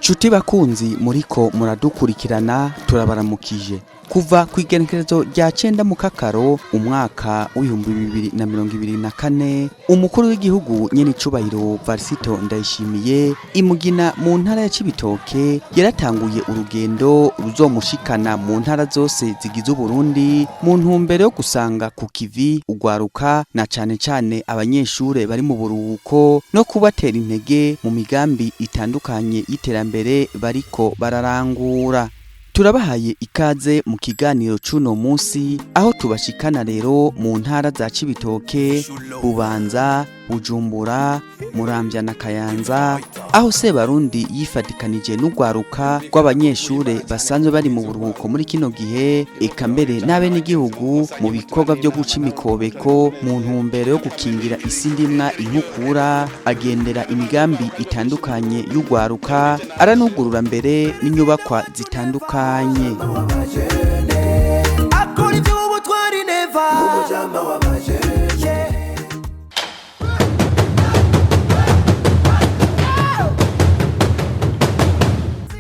Nshuti bakunzi muriko muradukurikirana, turabaramukije. Kuva ku igenekerezo rya 9 Mukakaro umwaka w'2024, umukuru w'igihugu nyenicubahiro Varisito Ndayishimiye imugina mu ntara ya Cibitoke yaratanguye urugendo ruzomushikana mu ntara zose zigize Uburundi mu ntumbero yo gusanga ku kivi ugwaruka na cane cane abanyeshure bari mu buruhuko no kubatera intege mu migambi itandukanye y'iterambere bariko bararangura. Turabahaye ikaze mu kiganiro c'uno munsi, aho tubashikana rero mu ntara za Cibitoke, Bubanza, Bujumbura, Muramvya na Kayanza, aho Sebarundi yifatikanije n'urwaruka rw'abanyeshure basanzwe bari mu buruhuko muri kino gihe, eka mbere n'abenegihugu mu bikorwa vyo guca imikobeko mu ntumbero yo gukingira isi ndimwa inkukura, agendera imigambi itandukanye y'urwaruka, aranugurura mbere n'inyubakwa zitandukanye. Akora iby'ubutwari neva. Umujama w'amajene.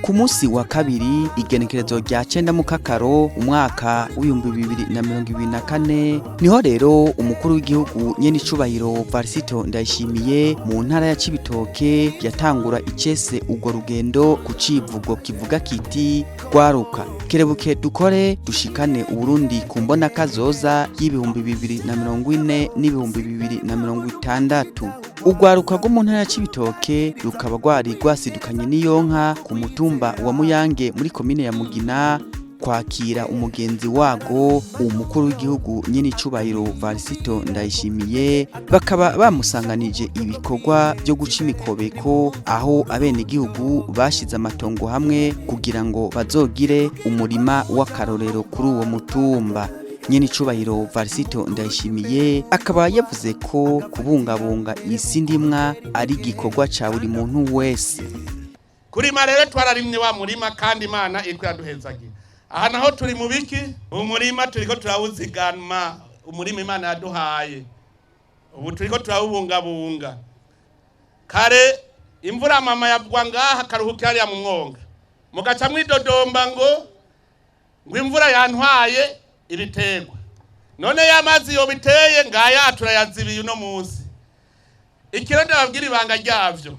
Ku munsi wa kabiri, igenekerezo rya 9 Mukakaro umwaka w'2024, niho rero umukuru w'igihugu nyenicubahiro Varisito Ndayishimiye mu ntara ya Cibitoke yatangura icese urwo rugendo ku civugo kivuga kiti: "Rwaruka, kerebuke dukore dushikane Uburundi ku mbona kazoza y'2040 n'2060." Urwaruka rwo mu ntara ya Cibitoke rukaba rwari rwasidukanye n'iyonka ku mutumba wa Muyange muri komine ya Mugina kwakira umugenzi wago umukuru w'igihugu nyenicubahiro Varisito Ndayishimiye. Bakaba bamusanganije ibikorwa byo guca imikobeko, aho abenegihugu bashize amatongo hamwe kugira ngo bazogire umurima w'akarorero kuri uwo mutumba. Nyenicubahiro Varisito Ndayishimiye akaba yavuze ko kubungabunga isi ndimwa ari igikorwa ca buri muntu wese. Kurima rero twararimye wa murima, kandi Imana iriko iraduhezagira. Aha naho turi mu biki? Umurima turiko turawuzigama, umurima Imana yaduhaye, ubu turiko turawubungabunga. Kare imvura mama yagwa ngaha akaruhukira hariya mu mwonga, mugaca mwidodomba ngo imvura yantwaye ibiterwa. None ya mazi yobiteye ngaya turayazibiye uno munsi. Ikiro ndababwira ibanga ryavyo: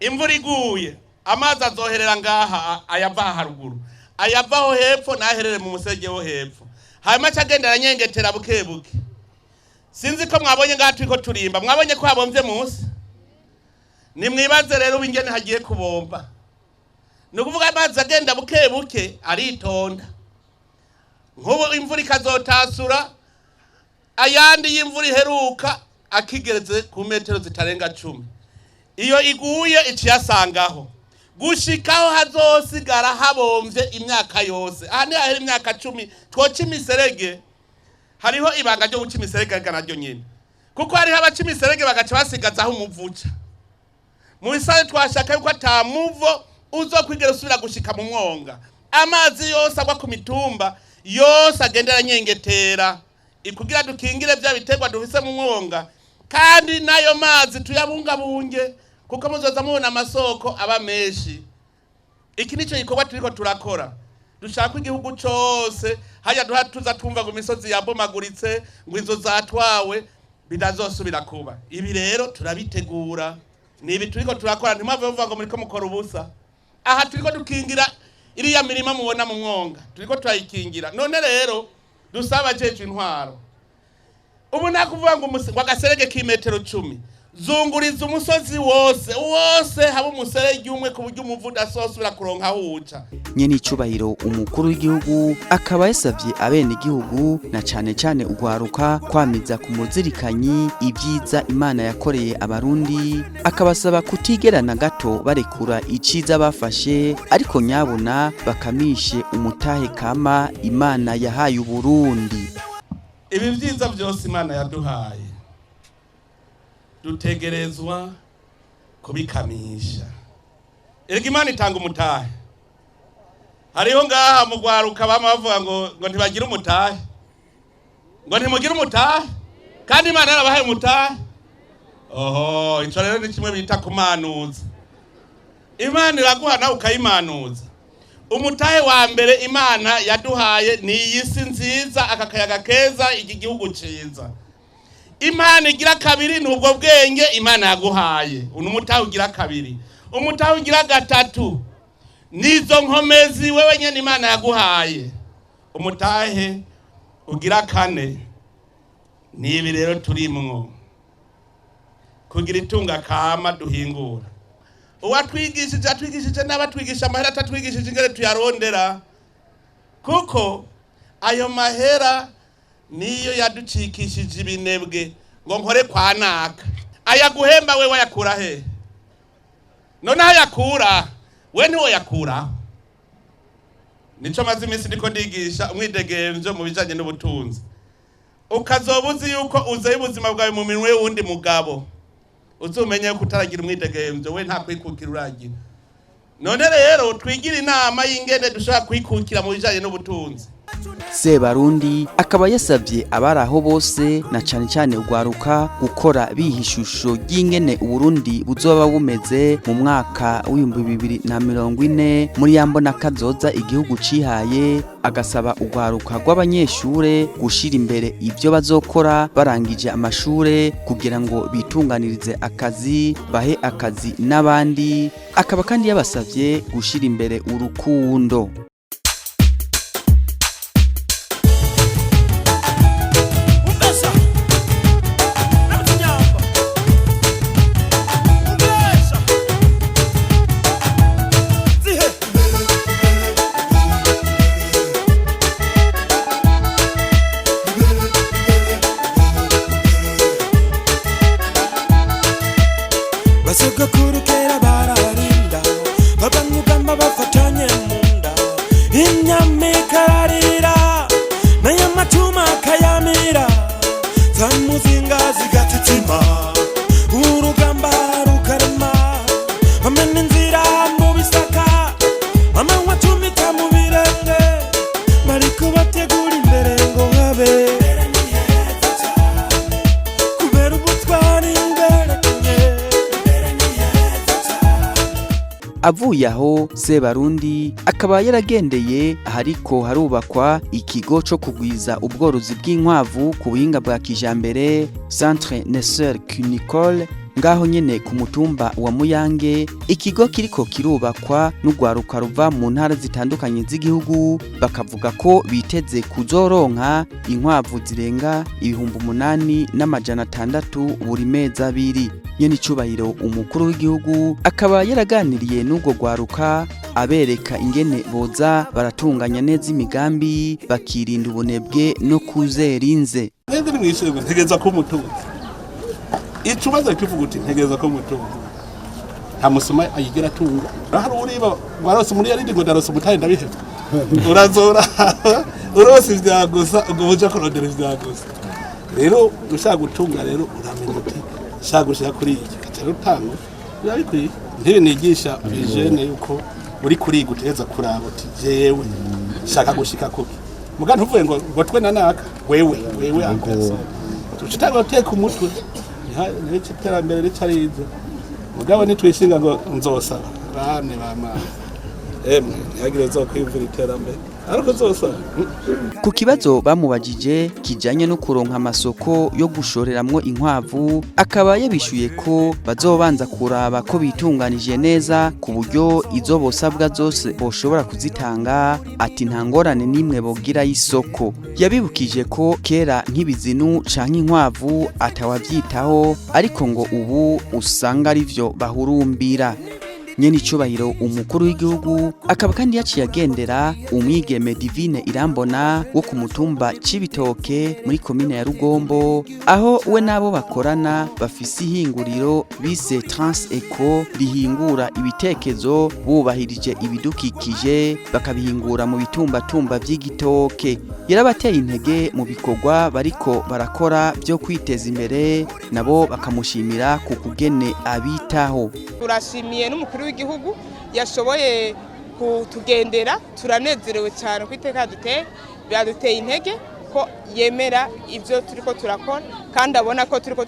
imvura iguye, amazi azoherera ngaha, ayava haruguru, ayavaho hepfo naherere mu musege wo hepfo, hanyuma aca agenda aranyengetera buke buke. Sinzi ko mwabonye ngaha turiko turimba, mwabonye ko habomvye munsi. Nimwibaze rero ubu ingene hagiye kubomba. Ni ukuvuga amazi agenda buke buke, aritonda. Nk'ubu imvura ikazotasura, ayandi y'imvura iheruka akigereze ku metero zitarenga 10, iyo iguye iciyasangaho gushikaho hazosigara habomvye imyaka yose. Aha ntihahera imyaka 10 twoca imiserege. Hariho ibanga ryo guca imiserege ariko naryo nyene, kuko hariho abaca imiserege bagaca basigazaho umuvuca. Mu bisanzwe twashaka yuko ata muvo uzokwigera usubira gushika mu mwonga. Amazi yose agwa ku mitumba yose agenda aranyengetera kugira dukingire vya biterwa dufise mu mwonga, kandi n'ayo mazi tuyabungabunge, kuko muzoza mubona amasoko aba menshi. Iki nico gikorwa turiko turakora. Dushaka igihugu cose hajya duha tuza twumva ngo imisozi yabomaguritse, ngo inzu zatwawe, bidazosubira kuba. Ibi rero turabitegura, ni ibi turiko turakora. Ntimwave muvuga ngo muriko mukora ubusa. Aha turiko dukingira iriya mirima mubona mu mwonga, turiko turayikingira. None rero dusaba abajejwe intwaro, ubu nakuvuga ngo ngo agaserege k'imetero 10, zunguriza umusozi wose wose, haba umuserege umwe, ku buryo umuvu udasosubira kuronka aho uca. Nyenicubahiro umukuru w'igihugu akaba yasavye abenegihugu na cane cane urwaruka kwamiza ku muzirikanyi ibyiza Imana yakoreye Abarundi, akabasaba kutigera na gato barekura iciza bafashe, ariko nyabuna bakamishe umutahe kama Imana yahaye Uburundi. Ibi vyiza vyose Imana yaduhaye dutegerezwa kubikamisha. Erega Imana itanga umutahe. Hariho ngaha mu rwaruka bama bavuga ngo ntibagira umutahe, ngo ntimugire umutahe, kandi Imana yarabahaye umutahe. Oho, ico rero ni kimwe bita kumanuza. Imana iraguha nawe ukayimanuza. Umutahe wa mbere Imana yaduhaye ni iyi si nziza, aka kayaga keza, iki gihugu ciza. Imana igira kabiri ni ubwo bwenge Imana yaguhaye, uno umutahe ugira kabiri. Umutahe ugira gatatu nizo nkomezi wewe nyene Imana yaguhaye. Umutahe ugira kane nibi rero turimwo, kugira itunga kama duhingura. Uwatwigishije atwigishije n'abatwigisha amahera, atatwigishije ingene tuyarondera, kuko ayo mahera niyo yaducikishije ibinebwe ngo nkore kwa naka. Ayaguhemba we wayakura he? None ayakura we ntiwo yakura. Nico maze iminsi ndiko ndigisha umwidegemvyo mu bijanye n'ubutunzi. Ukazoba uzi yuko uzeye ubuzima bwawe mu minwe y'uwundi mugabo, uzumenye yuko utaragira umwidegemvyo, we nta kwikukira uragira. None rero twigira inama y'ingene dushobora kwikukira mu bijanye n'ubutunzi. Sebarundi akaba yasavye abari aho bose na cane cane ugwaruka gukora biha ishusho ry'ingene Uburundi buzoba bumeze mu mwaka w'2040 muri ya mbona kazoza igihugu cihaye. Agasaba ugwaruka rw'abanyeshure gushira imbere ivyo bazokora barangije amashure kugira ngo bitunganirize akazi, bahe akazi n'abandi. Akaba kandi yabasavye gushira imbere urukundo. Basogokuru kera bararinda, babanyugamba bafatanye munda, imyami ikararira nayo amatuma akayamira, za muzinga zigatitima, urugamba rukarema, bamena inzira mu bisaka, amanywa acumita mu birenge, bariko bategura imbere ngo habe kubera ubutwari mberekenye. Avuye aho Sebarundi akaba yaragendeye ahariko harubakwa ikigo co kugwiza ubworozi bw'inkwavu ku buhinga bwa kijambere, Centre Nesseur Cunicole, ngaho nyene ku mutumba wa Muyange. Ikigo kiriko kirubakwa n'ugwaruka ruva mu ntara zitandukanye z'igihugu, bakavuga ko biteze kuzoronka inkwavu zirenga 8600 buri mezi abiri. Nyene icubahiro umukuru w'igihugu akaba yaraganiriye n'ubwo gwaruka, abereka ingene boza baratunganya neza imigambi, bakirinda ubunebwe no kuzerinze. Mwebwe nimwishure ngo ntegereza ko umutunzi icubazo kivuga uti ntegereza ko umutunzi nta musoma ayigera atunga. Hari uriba warose muri yarindi ngo ndarose umutari ndabihevye, urazora urose ivya gusa ubwo uja kurondera ivya gusa. Rero ushaka gutunga rero uramenya uti ushaka gushika kuri iki gaca rutanga biba bikwiye. Ntibi nigisha ijene yuko uri kuriga utegereza kuraba uti jewe shaka gushika kuki, muga ntuvuge ngo ngo twe na naka wewe wewe akaso tucitanga guteka umutwe nico iterambere rica riza. Mugabo nitwishinga ngo nzosaba bane bamana, emwe ntihagire uzokwiyumvira iterambere ariko uzosaba. Ku kibazo bamubajije kijanye no kuronka amasoko yo gushoreramwo inkwavu, akaba yabishuye ko bazobanza kuraba ko bitunganije neza ku buryo izo bosabwa zose boshobora kuzitanga, ati nta ngorane n'imwe bogira y'isoko. Yabibukije ko kera nk'ibizinu canke inkwavu atawavyitaho, ariko ngo ubu usanga arivyo bahurumbira. Nyene icubahiro umukuru w'igihugu akaba kandi yaciye agendera umwigeme Divine Irambona wo ku mutumba Cibitoke muri komine ya Rugombo, aho we n'abo bakorana bafise ihinguriro bise Trans Eco rihingura ibitekezo bubahirije ibidukikije, bakabihingura mu bitumbatumba vy'igitoke. Yarabateye intege mu bikorwa bariko barakora vyo kwiteza imbere, nabo bakamushimira ku kugene abitaho. Turashimiye n'umukuru w'igihugu yashoboye kutugendera, turanezerewe cyane ku iteka yaduteye, byaduteye intege ko yemera ibyo turiko turakora kandi abona ko turiko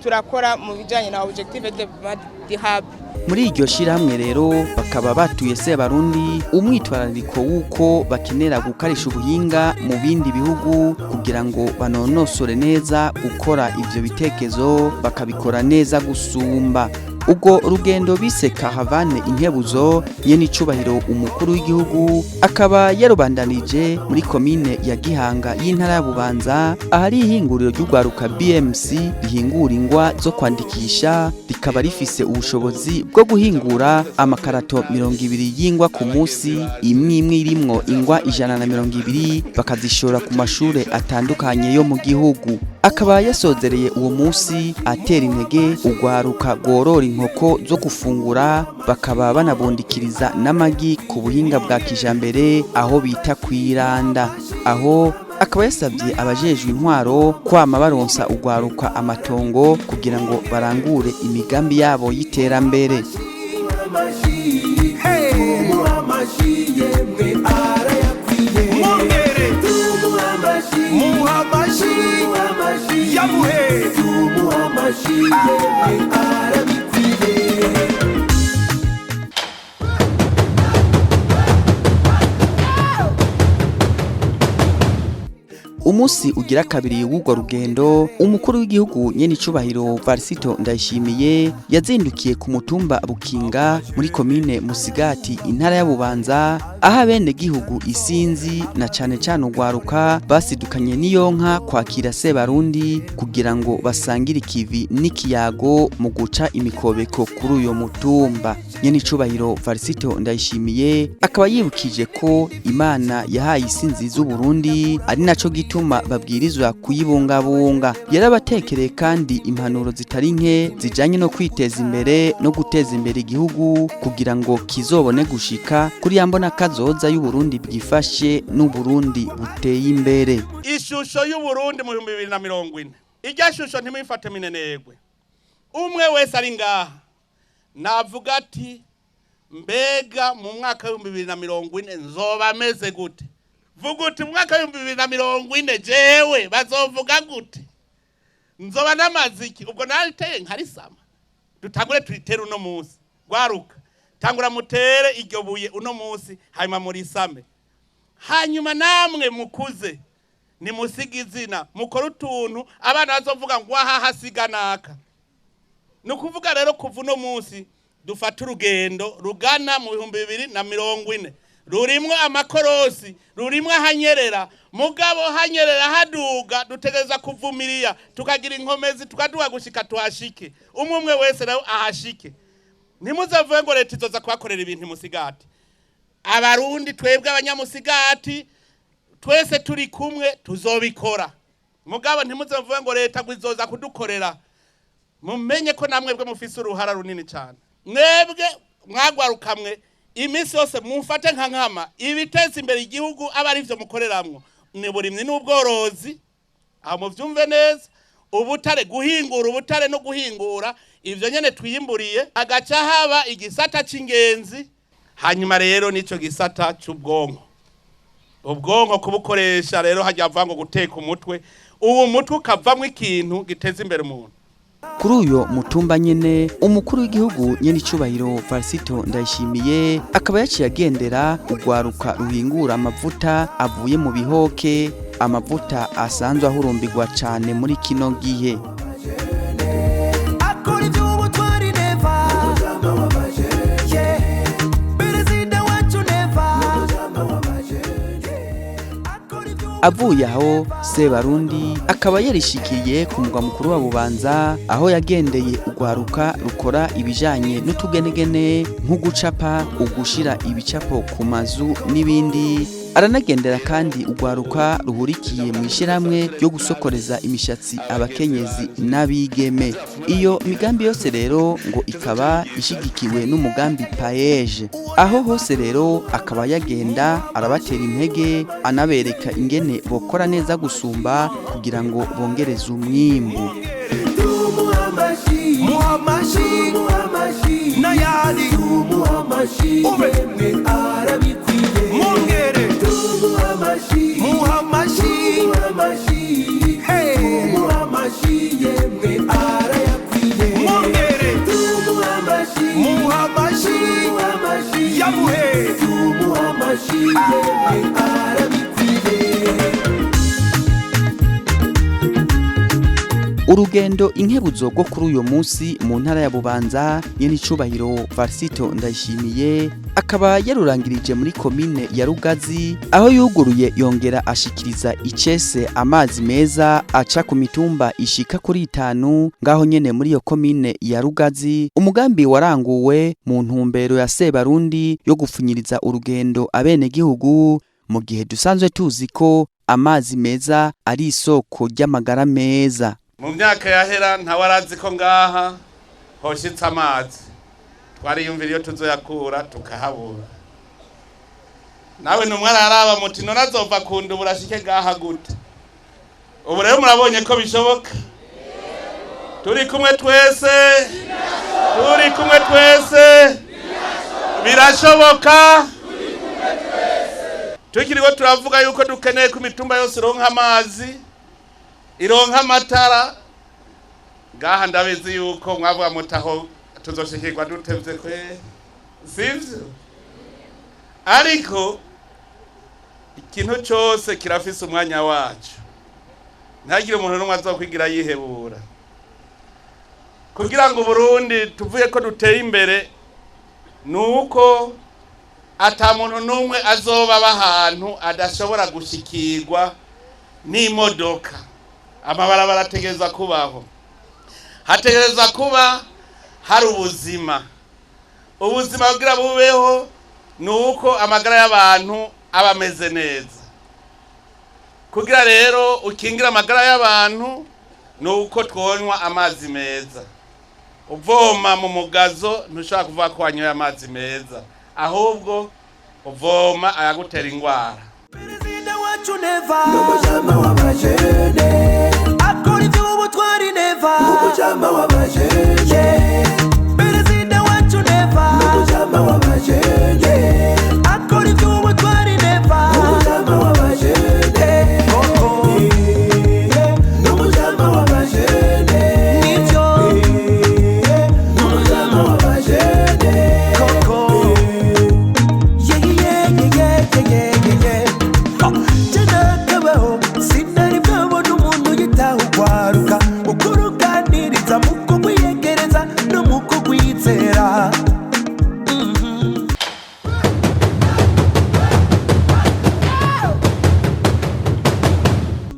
turakora mu bijanye na objectif de développement durable. Muri iryo shirahamwe rero bakaba batuye Sebarundi umwitwarariko w'uko bakenera gukarisha ubuhinga mu bindi bihugu kugira ngo banonosore neza gukora ivyo bitekezo, bakabikora neza gusumba. Ubwo rugendo bise Caravane Inkebuzo, nyene icubahiro umukuru w'igihugu akaba yarubandanije muri komine ya Gihanga y'intara ya Bubanza, ahari ihinguriro ry'urwaruka BMC rihingura ingwa zo kwandikisha, rikaba rifise ubushobozi bwo guhingura amakarato 20 y'ingwa ku munsi, imwe imwe irimwo ingwa 120, bakazishora ku mashure atandukanye yo mu gihugu. Akaba yasozereye uwo munsi atera intege urwaruka rworora inkoko zo gufungura, bakaba banabundikiriza n'amagi ku buhinga bwa kijambere aho bita kwiranda. Aho akaba yasabye abajejwe intwaro kwama baronsa urwaruka amatongo kugira ngo barangure imigambi yabo y'iterambere. Umusi ugira kabiri w'urwo rugendo, umukuru w'igihugu nyene icubahiro Varisito Ndayishimiye yazindukiye ku mutumba Bukinga muri komine Musigati, intara ya Bubanza, aho abene gihugu isinzi na cane cane urwaruka basidukanye n'iyonka kwakira Sebarundi kugira ngo basangire ikivi n'ikiyago mu guca imikobeko kuri uyo mutumba. Nyene icubahiro Varisito Ndayishimiye akaba yibukije ko Imana yahaye isi nziza Uburundi, ari naco gituma babwirizwa kuyibungabunga. Yarabatekereye kandi impanuro zitari nke zijanye no kwiteza imbere no guteza imbere igihugu kugira ngo kizobone gushika kuri ya mbona kazoza y'Uburundi bwifashe n'Uburundi buteye imbere. Ishusho y'Uburundi mu 2040, irya shusho ntimwifate minenegwe. Umwe wese ari ngaha navuga ati mbega mu mwaka w'ibihumbi bibiri na mirongo ine nzoba ameze gute? Vuga uti mu mwaka w'ibihumbi bibiri na mirongo ine jewe bazovuga gute? Nzoba n'amaziki? Ubwo nariteye nkarisama. Dutangure turitere uno munsi. Gwaruka, tangura mutere iryo buye uno munsi, hanyuma murisame. Hanyuma namwe mukuze nimusige izina, mukore utuntu abana bazovuga ngo aha hasiga naka. Ni ukuvuga rero kuva uno munsi dufata urugendo rugana mu 2040, rurimwo amakorosi, rurimwo ahanyerera, mugabo hanyerera haduga dutegereza kuvumiriya, tukagira inkomezi, tukaduha gushika tuhashike. Umwe umwe wese nawe ahashike. Ntimuzavuge ngo leta izoza kubakorera ibintu Musigati. Abarundi twebwe abanyamusigati twese turi kumwe tuzobikora, mugabo ntimuzavuge ngo leta ngo izoza kudukorera. Mumenye ko namwe bwe mufise uruhara runini cyane. Mwebwe mwagwarukamwe iminsi yose mumfate nka nkama ibiteza imbere igihugu aba ari byo mukoreramwo, ni burimyi n'ubworozi, aho muvyumve neza, ubutare, guhingura ubutare no guhingura ivyo nyene twiyimburiye, agaca haba igisata c'ingenzi. Hanyuma rero nico gisata c'ubwonko, ubwonko kubukoresha rero hajya avuga ngo guteka umutwe, ubu mutwe ukavamwo ikintu giteza imbere umuntu. Kuri uyo mutumba nyene umukuru w'igihugu nyene icubahiro Varisito Ndayishimiye akaba yaciye agendera urwaruka ruhingura amavuta avuye mu bihoke, amavuta asanzwe ahurumbirwa cane muri kino gihe. Akora iby'ubutwari neva, yeah. Perezida wacu neva. Avuye aho Sebarundi akaba yarishikiriye ku mugwa mukuru wa Bubanza, aho yagendeye urwaruka rukora ibijanye n'utugenegene nko gucapa, ugushira ibicapo ku mazu n'ibindi. Aranagendera kandi urwaruka ruhurikiye mu ishyirahamwe ryo gusokoreza imishatsi abakenyezi n'abigeme. Iyo migambi yose rero ngo ikaba ishigikiwe n'umugambi PAEEJ. Aho hose rero akaba yagenda arabatera intege, anabereka ingene bokora neza gusumba kugira ngo bongereze umwimbu. Muhamashi n'ayandi ube mwongere muhamashi, hey. Mwongere muhamashi. Arabikwiye. Urugendo inkebuzo rwo kuri uyu munsi mu ntara ya Bubanza, nyenicubahiro Varisito Ndayishimiye akaba yarurangirije muri komine ya Rugazi, aho yuguruye yongera ashikiriza icese amazi meza aca ku mitumba ishika kuri 5 ngaho nyene muri iyo komine ya Rugazi. Umugambi waranguwe mu ntumbero ya Sebarundi yo gupfunyiriza urugendo abenegihugu, mu gihe dusanzwe tuzi ko amazi meza ari isoko ry'amagara meza. Mu myaka yahera ntawe arazi ko ngaha hoshitse amazi, twariyumvira iyo tuzoyakura tukahabura. Nawe numwe araraba muti none azova kunda ubu urashike ngaha gute? Ubu rero murabonye ko bishoboka, turi kumwe twese, turi kumwe twese, birashoboka. Tukiriho turavuga yuko dukeneye ko imitumba yose ironka amazi, ironka amatara. Ngaha ndabizi yuko mwavuga mutaho tuzoshikirwa dutevye kwe, sivyo? Ariko ikintu cose kirafise umwanya wacu, ntagire umuntu n'umwe azokwigira yihebura. Kugira ngo Burundi tuvuye ko duteye imbere, nuko ata muntu n'umwe azoba ahantu adashobora gushikirwa n'imodoka. Amabarabara ategereza kubaho, hategereza kuba hari ubuzima. Ubuzima kugira bubeho nuko amagara y'abantu aba ameze neza. Kugira rero ukingira amagara y'abantu nuko twonywa amazi meza. Uvoma mu mugazo ntushobora kuvuga ko wanyoye amazi meza, ahubwo uvoma ayagutera ingwara. Perezida wacu Neva n'umujama w'abajene, akora ivy'ubutwari Neva n'umujama w'abajene. Perezida wacu Neva n'umujama w'abajene, akora ivy'ubutwari Neva n'umujama w'abajene. Koko n'umujama w'abajene, nivyo n'umujama w'abajene. Koko yeah yeah yeah yeah yeah yeah. Kabaho sinari bwabona umuntu yitaho ugwaruka, ukuruganiriza mu kugwiyegereza no mu kugwizera.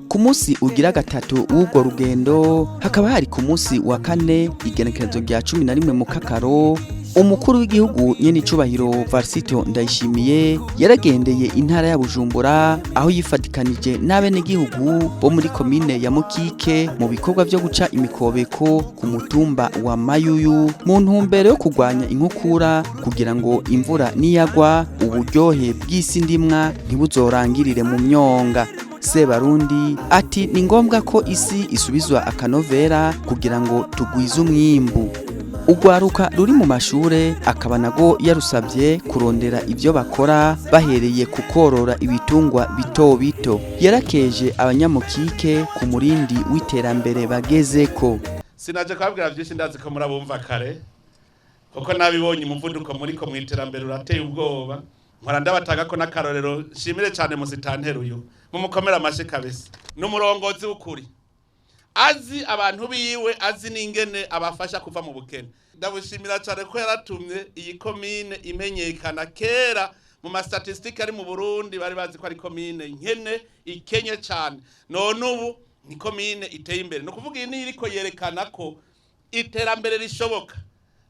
Ku munsi ugira gatatu w'urwo rugendo, hakaba hari ku munsi wa kane igenekerezo rya 11 mu Kakaro, umukuru w'igihugu nyenicubahiro Varisito Ndayishimiye yaragendeye intara ya Bujumbura, aho yifatikanije n'abenegihugu bo muri komine ya Mukike mu bikorwa vyo guca imikobeko ku mutumba wa Mayuyu, mu ntumbero yo kurwanya inkukura kugira ngo imvura niyagwa uburyohe bw'isi ndimwa ntibuzorangirire mu myonga. Sebarundi ati ni ngombwa ko isi isubizwa akanovera kugira ngo tugwize umwimbu. Ugwaruka ruri mu mashure akaba nago yarusabye kurondera ivyo bakora bahereye ku korora ibitungwa bito bito. Yarakeje abanyamukike ku murindi w'iterambere bagezeko. Sinaje kubabwira byinshi, ndazi ko murabumva kare, kuko nabibonye umuvuduko muriko mu iterambere urateye ubwoba. Nkora ndabatanga ko n'akarorero. Nshimire cyane musitantera uyu, mumukomera amashyi kabisa. N'umurongozi w'ukuri, azi abantu biwe, azi n'ingene abafasha kuva mu bukene. Ndabushimira cyane ko yaratumye iyi komine imenyekana. Kera mu mastatistike ari mu Burundi bari bazi ko ari komine nkene ikenye cyane, none ubu ni komine iteye imbere. Ni ukuvuga iyi niyo iriko yerekana ko iterambere rishoboka.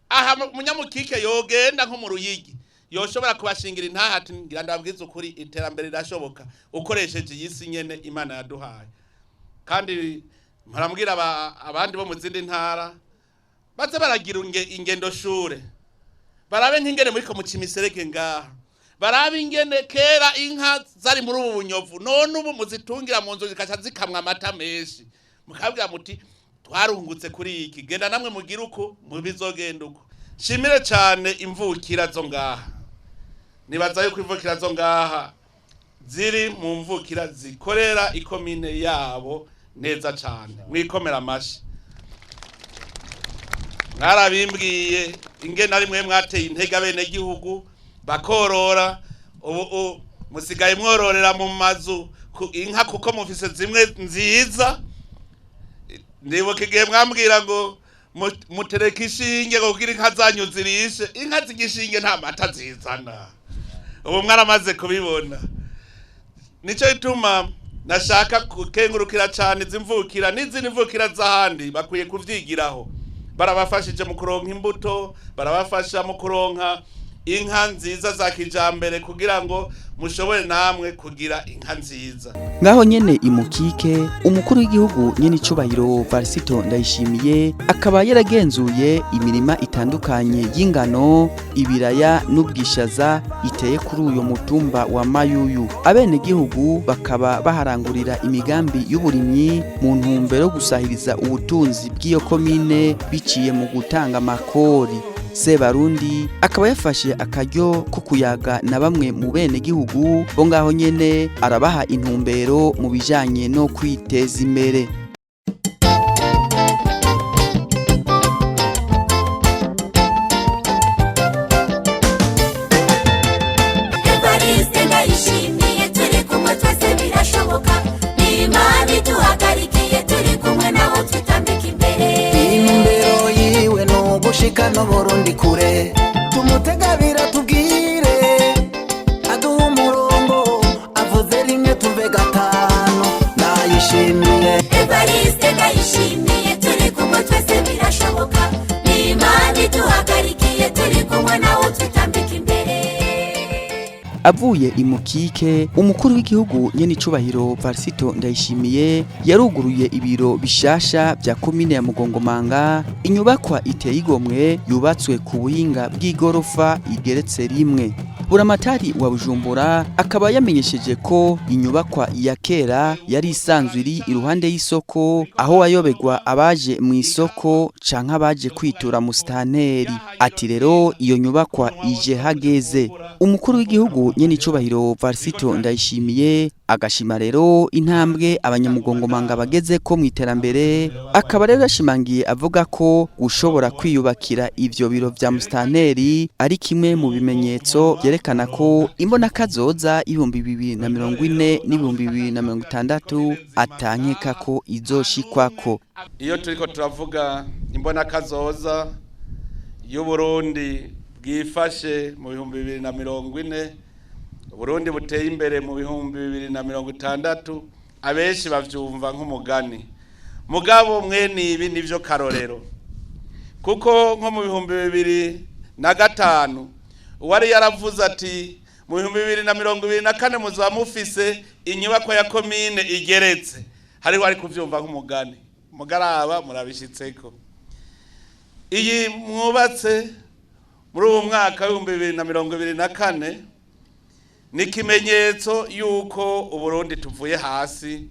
Aha umunyamukike yogenda nko mu Ruyigi yoshobora kubashingira intahati, ngira ndababwiza ukuri, iterambere rirashoboka ukoresheje iyi si nyene Imana yaduhaye. Kandi murambwira abandi bo mu zindi ntara baze baragira ingendo shure, barabe nk'ingene muriko muca imiserege ngaha, barabe ingene kera inka zari muri ubu bunyovu, none ubu muzitungira mu nzu zikaca zikamwa amata menshi, mukabwira muti twarungutse kuri iki, genda namwe mugire uko mubizogenda uko. Nshimire cyane imvukira zo ngaha. Nibaza yuko imvukira zo ngaha ziri mu mvukira zikorera ikomine yabo neza cyane, mwikomera amashi. Mwarabimbwiye ingene ari mwe mwateye intege abenegihugu bakorora. Ubu Musigaye mwororera mu mazu inka kuko mufise zimwe nziza. Ndibuka igihe mwambwira ngo mutereke ishinge ngo kugira inka zanyu zirishe. Inka zigishinge nta mata zizana, ubu mwaramaze kubibona. Nico gituma nashaka gukengurukira cyane izi mvukira n'izindi mvukira z'ahandi, bakwiye kuvyigiraho. Barabafashije mu kuronka imbuto, barabafasha mu kuronka inka nziza za kijambere kugira ngo mushobore namwe kugira inka nziza. Ngaho nyene imukike, umukuru w'igihugu nyene icubahiro Varisito Ndayishimiye akaba yaragenzuye imirima itandukanye y'ingano, ibiraya n'ubwishaza iteye kuri uyo mutumba wa Mayuyu. Abenegihugu bakaba baharangurira imigambi y'uburimyi mu ntumbero yo gusahiriza ubutunzi bw'iyo komine biciye mu gutanga amakori. Sebarundi akaba yafashe akaryo ko kuyaga na bamwe mu bene gihugu bo ngaho nyene, arabaha intumbero mu bijanye no kwiteza imbere. Evariste Ndayishimiye, turi kumwe twese birashoboka. Ni Imana iduhagarikiye, turi kumwe nawe twitambika imbere. Intumbero yiwe ni ugushika n'Uburundi kure. Tumutegabira tubwire aduha umurongo, avuze rimwe tuve gatanu. Ndayishimiye. Evariste Ndayishimiye, turi kumwe twese birashoboka. Ni Imana iduhagarikiye, turi kumwe nawe twitambika imbere. Avuye imukike, umukuru w'igihugu nyene icubahiro Varisito Ndayishimiye yaruguruye ibiro bishasha vya komine ya Mugongomanga, inyubakwa iteye igomwe yubatswe ku buhinga bw'igorofa igeretse rimwe. Buramatari wa Bujumbura akaba yamenyesheje ko inyubakwa ya kera yari isanzwe iri iruhande y'isoko, aho wayoberwa abaje mu isoko canke abaje kwitura musitanteri. Ati rero iyo nyubakwa ije hageze. Umukuru w'igihugu nyene icubahiro Varisito Ndayishimiye agashima rero intambwe abanyamugongomanga bageze ko mu iterambere. Akaba rero yashimangiye avuga ko gushobora kwiyubakira ivyo biro vya musitanteri ari kimwe mu bimenyetso vyerekana ko imbonakazoza 2040 n'2060 atankeka ko izoshikwako. Iyo turiko turavuga imbonakazoza y'Uburundi bwifashe mu 2040, Uburundi buteye imbere mu 2060, abenshi bavyumva nk'umugani. Mugabo mwene ibi nivyo karorero, kuko nko mu 2005 uwari yaravuze ati mu 2024 muzaba mufise inyubako ya komine igeretse, hariho ari kuvyumva nk'umugani. Mugaraba murabishitseko. Iyi mwubatse muri uwu mwaka w'2024 ni ikimenyetso y'uko Uburundi tuvuye hasi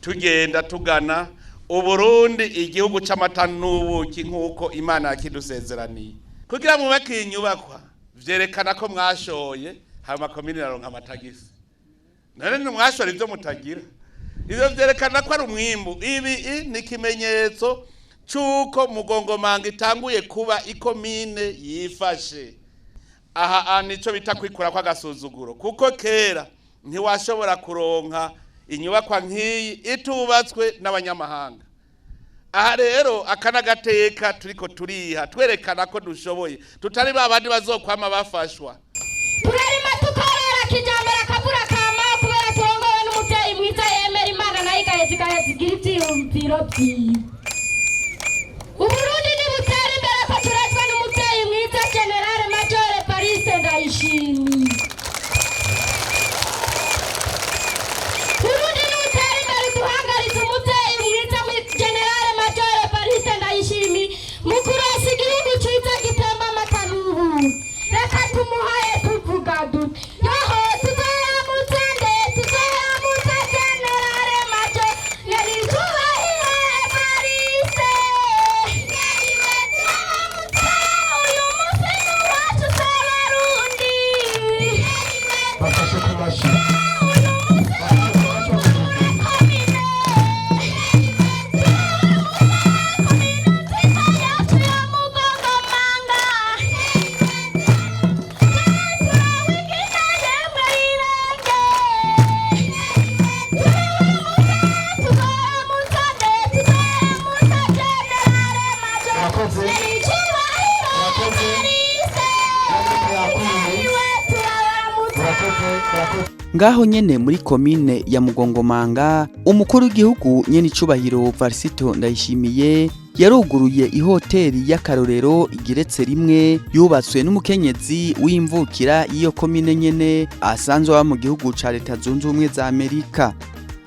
tugenda tugana Uburundi igihugu c'amata n'ubuki nk'uko Imana yakidusezeraniye. Kugira mwubake iyi nyubakwa vyerekana ko mwashoye, hama komine iraronka amatagisi. None ntimwashora ivyo mutagira, ivyo vyerekana ko ari umwimbu. Ibi ni ikimenyetso c'uko Mugongomanga itanguye kuba ikomine yifashe. Aha nico bita kwikura kw'agasuzuguro, kuko kera ntiwashobora kuronka inyubakwa nk'iyi itubatswe n'abanyamahanga. Aha rero aka n'agateka turiko turiha, twerekana ko dushoboye, tutari ba bandi bazokwama bafashwa. Turarima tukorora kijambere, akavura kama kubera turongowe n'umuvyeyi mwiza yemera Imana, nayo igaheza igaheza igira ivyiyumviro vyiza. Uburundi nibutera imbere ko turezwe n'umuvyeyi mwiza, Général Major Evariste Ndayishimiye. Burundi nibutera imbere duhangarize umuvyeyi mwiza Général Major Evariste Ndayishimiye mu kuronsa igihugu ciza gitemba amata n'ubuki. Reka tumuhaye tuvuga duti yoho tuzoramutse nde, tuzoramutse Général Major Nyaricubahiro Evariste. Ngaho nyene muri komine ya Mugongomanga, umukuru w'igihugu nyene icubahiro Varisito Ndayishimiye yaruguruye ihoteli y'akarorero igeretse rimwe, yubatswe n'umukenyezi w'imvukira y'iyo komine nyene asanzwe aba mu gihugu ca Leta Zunze Ubumwe za Amerika.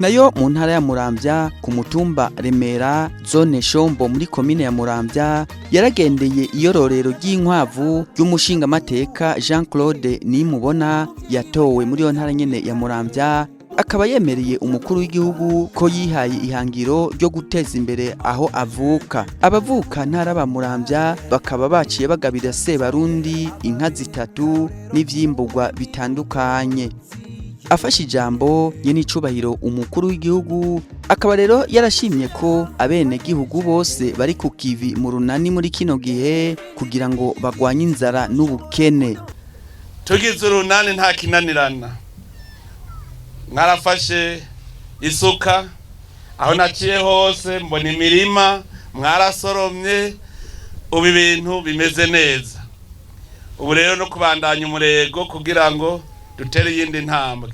Nayo mu ntara ya Muramvya, ku mutumba Remera, zone Shombo, muri komine ya Muramvya, yaragendeye iyororero ry'inkwavu ry'umushingamateka Jean Claude Nimubona yatowe muri iyo ntara nyene ya Muramvya. Akaba yemereye umukuru w'igihugu ko yihaye ihangiro ryo guteza imbere aho avuka. Abavuka ntara ba Muramvya bakaba baciye bagabira Sebarundi inka zitatu n'ivyimbugwa bitandukanye. Afashe ijambo, nyenicubahiro umukuru w'igihugu akaba rero yarashimye ko abenegihugu bose bari ku kivi mu runani muri kino gihe kugira ngo bagwanye inzara n'ubukene. Tugize urunani nta kinanirana. Mwarafashe isuka, aho naciye hose mbona imirima mwarasoromye. Ubu ibintu bimeze neza. Ubu rero no kubandanya umurego kugira ngo dutere iyindi ntambwe.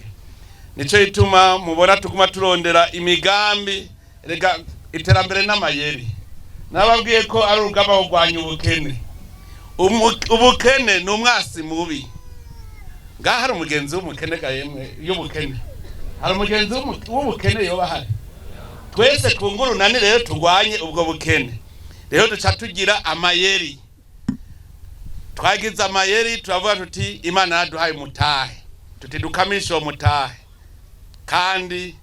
Nico ituma mubona tuguma turondera imigambi. Rega iterambere n'amayeri, nababwiye ko ari urugamba kurwanya ubukene. Ubukene ni umwasi mubi. Ngaha hari umugenzi w'umukene ga yemwe y'ubukene? Hari umugenzi w'ubukene yoba ahari? Twese twungure unani rero turwanye ubwo bukene. Rero duca tugira amayeri. Twagize amayeri, turavuga tuti Imana yaduhaye umutahe, tuti dukamishe uwo mutahe, kandi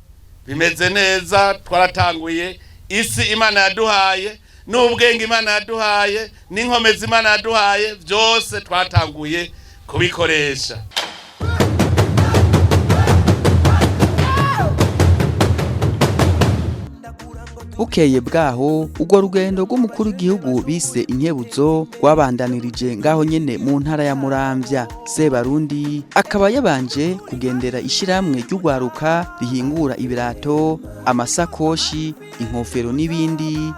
bimeze neza. Twaratanguye isi Imana yaduhaye, n'ubwenge Imana yaduhaye, n'inkomezi Imana yaduhaye, byose twatanguye kubikoresha. Bukeye bwaho, urwo rugendo rw'umukuru w'igihugu bise inkebuzo rwabandanirije ngaho nyene mu ntara ya Muramvya. Sebarundi akaba yabanje kugendera ishyirahamwe ry'urwaruka rihingura ibirato, amasakoshi, inkofero n'ibindi,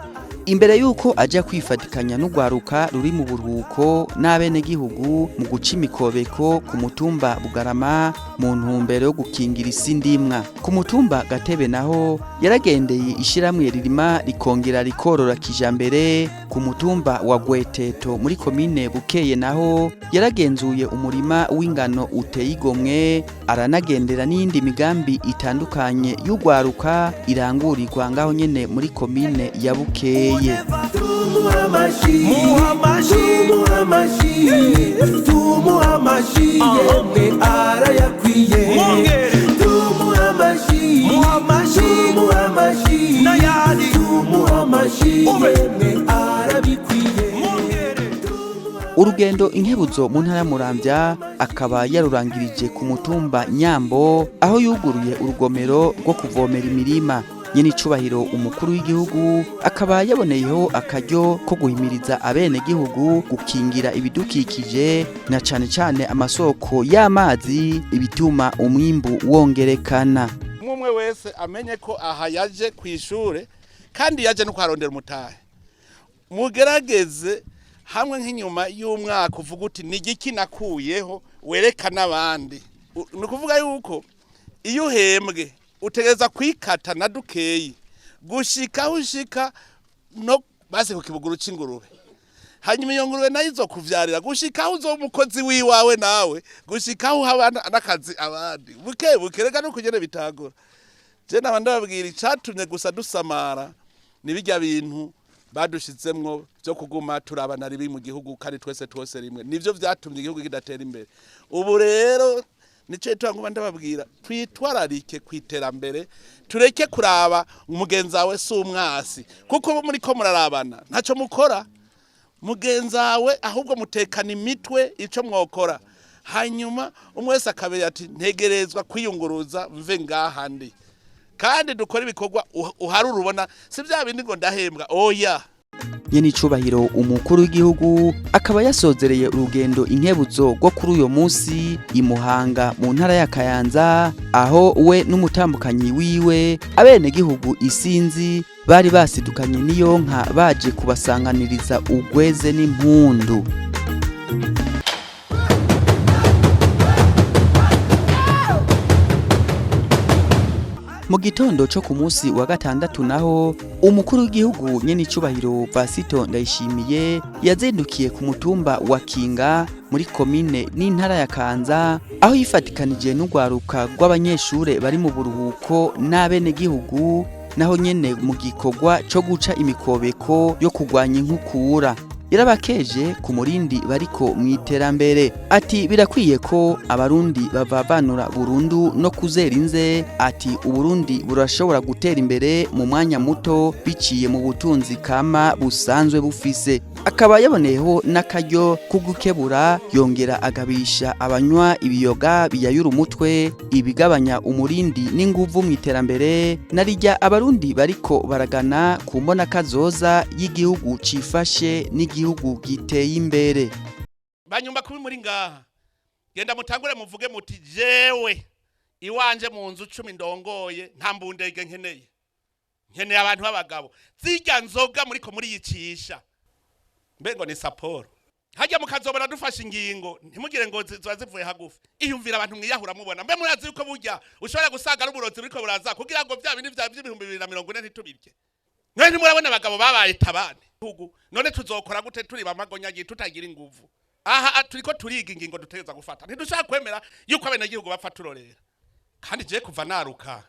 imbere y'uko ajya kwifatikanya n'urwaruka ruri mu buruhuko n'abenegihugu mu guca imikobeko ku mutumba Bugarama mu ntumbero yo gukingira isi ndimwa. Ku mutumba Gatebe naho yaragendeye ishyirahamwe ririma rikongera rikorora kijambere. Ku mutumba wa Gweteto muri komine Bukeye naho yaragenzuye umurima w'ingano uteye igomwe, aranagendera n'iyindi migambi itandukanye y'urwaruka irangurirwa ngaho nyene muri komine ya Bukeye. Tumuha amashi, tumuha amashi, tumuha amashi, yemwe arayakwiye. Tumuha amashi, tumuha amashi, tumuha amashi, yemwe arabikwiye. Urugendo inkebuzo mu ntara ya Muramvya akaba yarurangirije ku mutumba Nyambo, aho yuguruye urugomero rwo kuvomera imirima. Nyenicubahiro umukuru w'igihugu akaba yaboneyeho akaryo ko guhimiriza abenegihugu gukingira ibidukikije, na cane cane amasoko y'amazi, ibituma umwimbu wongerekana. Umwe wese amenye ko aha yaje ku ishure kandi yaje no kuharondera umutahe. Mugerageze hamwe nk'inyuma y'umwaka uvuga uti: "Ni igiki nakuyeho?" Werekana abandi. Ni ukuvuga yuko iyo uhembwe utegereza kwikata na dukeyi gushika aho ushika no basi ku kibuguru c'ingurube. Hanyuma iyo ngurube nayo izokuvyarira gushika aho uzoba umukozi wiwawe, nawe gushika aho uha n'akazi abandi buke buke. Reka nuko nyene bitangura. Je naba ndababwira, icatumye gusa dusamara ni birya bintu badushizemwo vyo kuguma turabana ribi mu gihugu, kandi twese twose rimwe. Nivyo vyatumye igihugu kidatera imbere. Ubu rero nico gituma nguma ndababwira: twitwararike kwiterambere, tureke kuraba umugenzi wawe si umwasi, kuko ubu muriko murarabana ntaco mukora mugenzi wawe, ahubwo mutekana imitwe ico mwokora. Hanyuma umwe wese akabera ati: "Ntegerezwa kwiyunguruza mve ngaha ndi." Kandi dukora ibikorwa uharura ubona, si bya bindi ngo ndahembwa, oya. Nyenicubahiro umukuru w'igihugu akaba yasozereye urugendo inkebuzo rwo kuri uyo munsi i Muhanga mu ntara ya Kayanza, aho we n'umutambukanyi wiwe abenegihugu isinzi bari basidukanye n'iyo nka baje kubasanganiriza ugweze n'impundu. Mu gitondo co ku munsi wa gatandatu naho, umukuru w'igihugu nyenicubahiro Vasito Ndayishimiye yazindukiye ku mutumba wa Kinga muri komine n'intara ya Kanza, aho yifatikanije n'urwaruka rw'abanyeshure bari mu buruhuko n'abenegihugu, naho nyene mu gikorwa co guca imikobeko yo kurwanya inkukura. Yarabakeje ku murindi bariko mu iterambere, ati birakwiye ko Abarundi bavavanura burundu no kuzera inze. Ati Uburundi burashobora gutera imbere mu mwanya muto biciye mu butunzi kama busanzwe bufise. Akaba yaboneyeho n'akaryo ko gukebura, yongera agabisha abanywa ibiyoga biyayura umutwe, ibigabanya umurindi n'inguvu mu iterambere, narirya Abarundi bariko baragana ku mbona kazoza y'igihugu cifashe n'igihugu giteye imbere. Banyumba kubi muri ngaha, genda mutangure muvuge muti: "Jewe iwanje mu nzu 10 ndongoye, nta mbundege nkeneye, nkeneye abantu b'abagabo." Zirya nzoga muriko muriyicisha, mbe ngo ni Sapporo hajya, mukazobona dufashe ingingo, ntimugire ngo ziba zivuye hagufi. Iyumvira abantu mwiyahura mubona. Mbe murazi yuko burya ushobora gusanga ari uburozi buriko buraza kugira ngo vya bindi vya 2040 ntitubirye? None ntimurabona abagabo babaye tabane Hugu. None tuzokora gute turi bamagonyagiye, tutagira inguvu? Aha turiko turiga ingingo dutegereza gufata. Ntidushaka kwemera yuko abenegihugu bapfa turorera. Kandi je kuva naruka,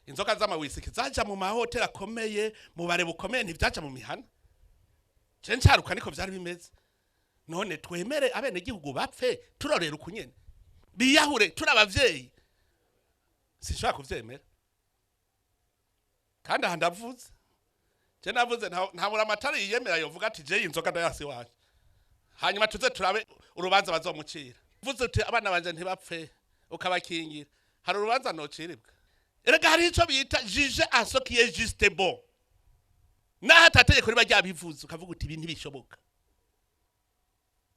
inzoga z'amawisiki zaja mu mahoteli akomeye, mu bare bukomeye, ntivyaja mu mihana. Je ncaruka niko vyari bimeze. None twemere abenegihugu bapfe turorera ukunyene, biyahure turi abavyeyi? Sinshobora kuvyemera. Kandi aha ndavuze, je navuze, ntabura amatara yiyemera yovuga ati: "Je inzoga ndayasi waje." Hanyuma tuze turabe urubanza bazomucira. Vuze uti: "Abana banje ntibapfe," ukabakingira, hari urubanza nociribwa. Erega hari ico bita juge en ce qui est juste, bon, naho atategeko riba ryabivuze, ukavuga uti: "Ibi ntibishoboka."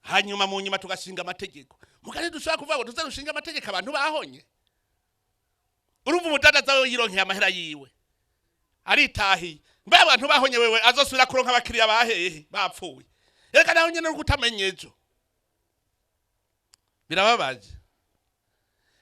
Hanyuma mu nyuma tugashinga amategeko. Mugari dushobora kuvuga ngo tuze dushinge amategeko abantu bahonye. Urumva umudandaza we yironkeye amahera yiwe, aritahiye. Mbe abantu bahonye, wewe azosubira kuronka abakiriya bahehe bapfuye? Reka nawe nyene uri kutamenya ejo. Birababaje.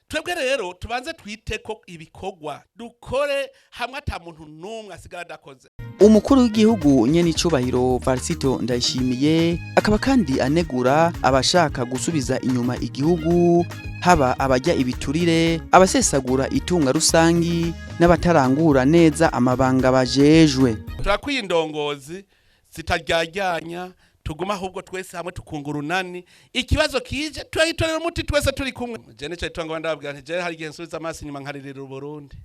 Twebwe rero tubanze twite ko ibikorwa dukore hamwe, ata muntu n'umwe asigara adakoze. Umukuru w'igihugu nyenicubahiro Varisito Ndayishimiye akaba kandi anegura abashaka gusubiza inyuma igihugu, haba abajya ibiturire, abasesagura itunga rusangi n'abatarangura neza amabanga bajejwe. Turakwiye indongozi zitaryajyanya, tuguma ahubwo twese hamwe tukungura urunani. Ikibazo kije turagitorera umuti twese turi kumwe. Je nico itongo ndababwira nti je hari igihe nsubiza amaso inyuma nkaririra Uburundi.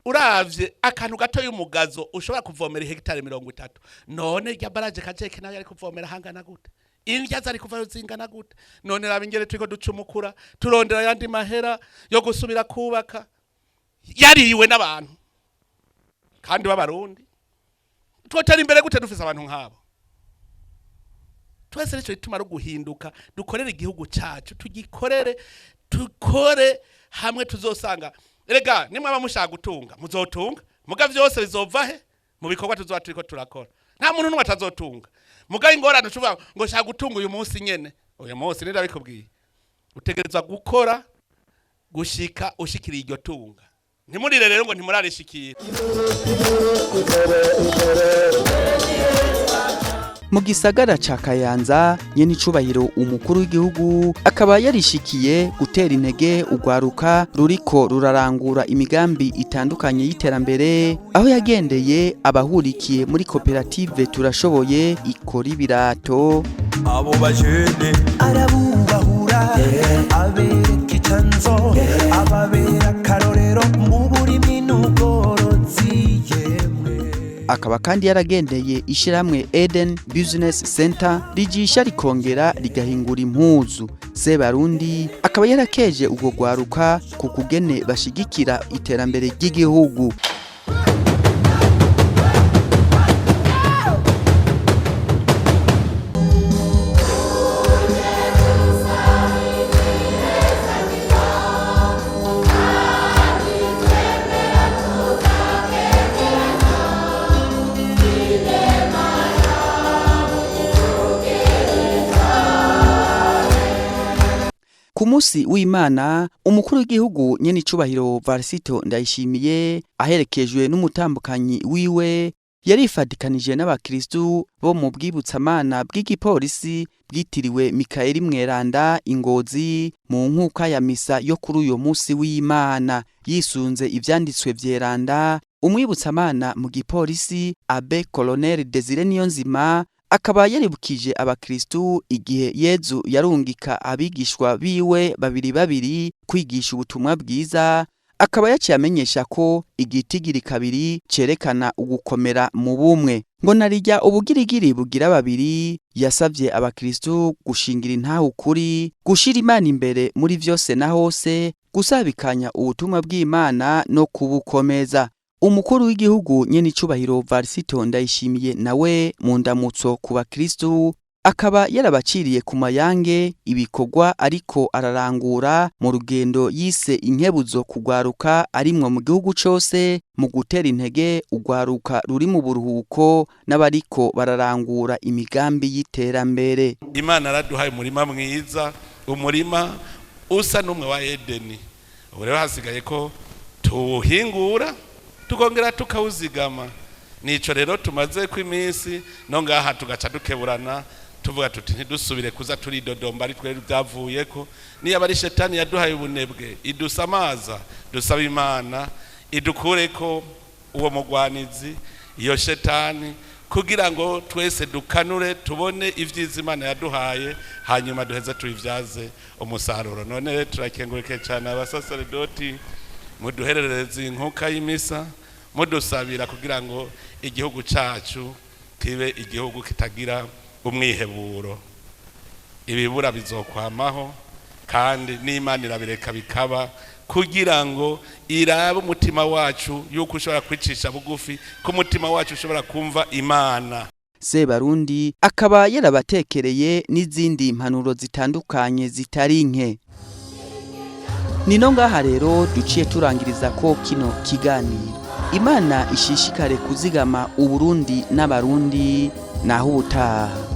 Uravye akantu gato y'umugazo ushobora kuvomera ihegitari 30, none rya baraje kajeke nayo yari kuvomera hangana gute? Indya zari kuvayo zingana gute? None raba ingere turiko ducumukura, turondera ayandi mahera yo gusubira kubaka yariwe n'abantu kandi b'Abarundi. Twotera imbere gute dufise abantu nk'abo? Twese nico gituma ari uguhinduka, dukorere igihugu cacu, tugikorere, tukore hamwe. Tuzosanga erega nimwaba mushaka gutunga, muzotunga. Muga vyose bizova he? Mu bikorwa tuzoba turiko turakora. Nta muntu n'umwe atazotunga. Muga ingorane ucuvuga ngo shaka gutunga uyu munsi nyene, uyu munsi, nindabikubwiye, utegerezwa gukora gushika ushikiriye iryo tunga. Ntimurire rero ngo ntimurarishikira. Mu gisagara ca Kayanza, nyenicubahiro umukuru w'igihugu akaba yarishikiye gutera intege urwaruka ruriko rurarangura imigambi itandukanye y'iterambere, aho yagendeye abahurikiye muri koperative Turashoboye ikora ibirato. Abo bajene arabubahura, abereka icanzo, ababera akarorero mu burimyi n'ubworozi, yemwe. Akaba kandi yaragendeye ishyirahamwe Eden Business Center rigisha rikongera rigahingura impuzu. Sebarundi akaba yarakeje ubwo rwaruka ku kugene bashigikira iterambere ry'igihugu. Ku Ku munsi w'Imana, umukuru w'igihugu nyenicubahiro Varisito Ndayishimiye aherekejwe n'umutambukanyi wiwe yarifadikanije n'abakristu bo mu bwibutsamana bw'igipolisi bwitiriwe Mikayeli Mweranda Ingozi mu nkuka ya misa yo kuri uyo munsi w'Imana. Yisunze ivyanditswe vyeranda, umwibutsamana mu gipolisi Abe Colonel Desire Niyonzima akaba yaribukije abakristu igihe Yezu yarungika abigishwa biwe babiri babiri kwigisha ubutumwa bwiza, akaba yaciye amenyesha ko igitigiri kabiri cerekana ugukomera mu bumwe, ngo narirya ubugirigiri bugira babiri. Yasavye abakristu gushingira intahe ukuri, gushira Imana imbere muri vyose na hose, gusabikanya ubutumwa bw'Imana no kubukomeza. Umukuru w'igihugu nyenicubahiro Varisito Ndayishimiye nawe mu ndamutso ku bakristu akaba yarabaciriye ku mayange ibikorwa ariko ararangura mu rugendo yise inkebuzo kugwaruka arimwo mu gihugu cose, mu gutera intege ugwaruka ruri mu buruhuko n'abariko bararangura imigambi y'iterambere. Imana araduhaye umurima mwiza, umurima usa n'umwe wa Edeni. Ubu rero hasigaye ko tuwuhingura tukongera tukawuzigama. Nico rero tumaze ko iminsi no ngaha tugaca dukeburana, tuvuga tuti ntidusubire kuza turidodomba ari twe byavuyeko. Niba ari shetani yaduhaye ubunebwe idusamaza, dusaba Imana idukureko uwo mugwanizi, iyo shetani, kugira ngo twese dukanure tubone ibyiza Imana yaduhaye, hanyuma duheze tubibyaze umusaruro. None rero turakenguruke cyane abasaseredoti muduherereze inkuka y'imisa, mudusabira kugira ngo igihugu cyacu kibe igihugu kitagira umwiheburo. Ibibura bizokwamaho, kandi n'Imana irabireka bikaba kugira ngo irabe umutima wacu yuko ushobora kwicisha bugufi, ko umutima wacu ushobora kumva Imana. Sebarundi akaba yarabatekereye n'izindi mpanuro zitandukanye zitari nke. Nino ngaha rero duciye turangiriza ko kino kiganiro. Imana ishishikare kuzigama Uburundi n'Abarundi. Naho ubutaha.